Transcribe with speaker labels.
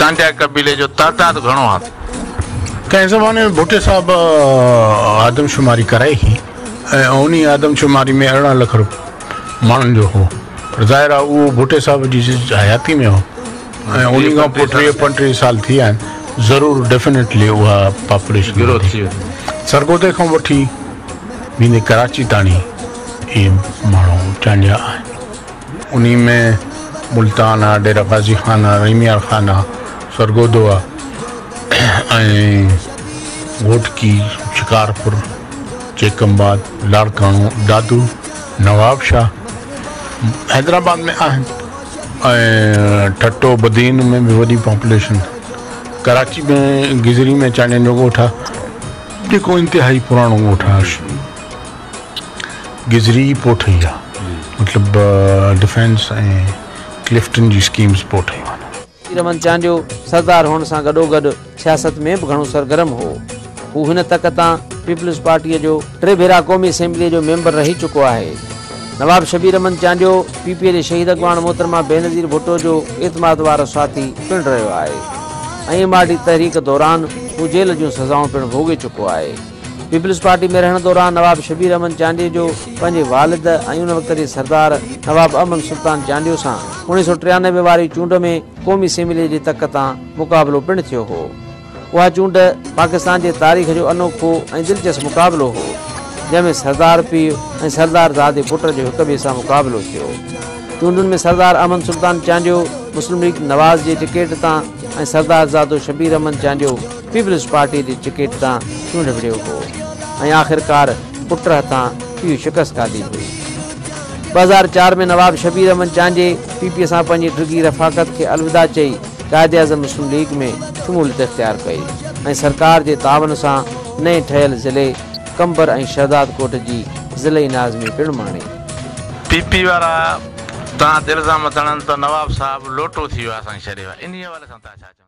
Speaker 1: چانڊيا قبيلي جو تعداد گهڻو آهي.
Speaker 2: ڪنهن زماني ۾ ڀٽي صاحب آدمشماري ڪرائي هئي ۽ انهي آدمشماري ۾ 18 لک ماڻهن جو هو پر ظاهر آهي اهو ڀٽي صاحب جي حياتي ۾ هو ۽ انهي کان پوء 30 35 سال ٿي ويا آهن ضرور ڊيفينيٽلي اها پاپوليشن
Speaker 1: گروٿ ٿي ويندي.
Speaker 2: سرگودي کان وٺي ويندي ڪراچي تاڻي اهي ماڻهو چانڊيا آهن. انهي ۾ ملتان آ، ڊيرا غازي خان آ، رحيم يار خان آ، سرگودو آ ۽ گهوٽڪي، شڪارپور، جيڪب آباد، لاڙڪاڻو، دادو، نوابشاهه، حيدرآباد ۾ آهن ۽ ٺٽو بدين ۾ به وڏي پاپوليشن ڪراچي ۾ گذري ۾ چانڊين جو ڳوٺ آ جيڪو انتهائي پراڻو ڳوٺ آ. گذري ئي پوء ٺهي آ مطلب ڊفينس ۽ ڪلفٽن جي اسڪيمز پوء ٺهيون آهن.
Speaker 3: شبير احمد چانڊيو سردار هئڻ سان گڏوگڏ سياست ۾ به گهڻو سرگرم هو. هو هن تڪ تان پيپلز پارٽيء جو ٽي ڀيرا قومي اسيمبليء جو ميمبر رهي چڪو آهي. نواب شبير احمد چانڊيو پي پيء جي شهيد اڳواڻ محترمه بينظير ڀٽو جو اعتماد وارو ساٿي پڻ رهيو آهي ۽ ايم آر ڊي تحريڪ دوران هو جيل جون سزائون پڻ ڀوڳي چڪو آهي. پيپلز پارٽي ۾ رهڻ دوران نواب شبير احمد چانڊيي جو پنهنجي والد ۽ ان وقت جي سردار نواب احمد سلطان چانڊيو سان 1993 واري چونڊ ۾ قومي اسيمبليء جي تڪ تان مقابلو پڻ ٿيو هو. اها چونڊ پاڪستان جي تاريخ جو انوکو ۽ دلچسپ مقابلو هو، جنهن ۾ سردار پيء ۽ سردار زادي پٽ جو هڪ ٻئي سان مقابلو ٿيو. چونڊن ۾ سردار احمد سلطان چانڊيو مسلم ليگ نواز جي ٽڪيٽ تان ۽ سردار زادو شبير احمد چانڊيو پيپلز پارٽيء جي ٽڪيٽ تان چونڊ وڙهيو هو ۽ آخرڪار پٽ هٿان پيء شڪست کاڌي هئي. 2004 ۾ نواب شبير احمد چانڊيي پي پي سان پنهنجي ڊگهي رفاقت کي الوداع چئي قائداعظم مسلم ليگ ۾ شموليت اختيار ڪئي ۽ سرڪار جي تعاون سان نئين ٺهيل ضلعي قمبر ۽ شهدادڪوٽ جي ضلعي ناظمي پڻ ماڻي.
Speaker 1: پي پي وارا توهان تي الزام هڻن ته نواب صاحب لوٽو ٿي ويو آهي اسان کي ڇڏي ويو آهي انهي حوالي سان توهان ڇا چوندو؟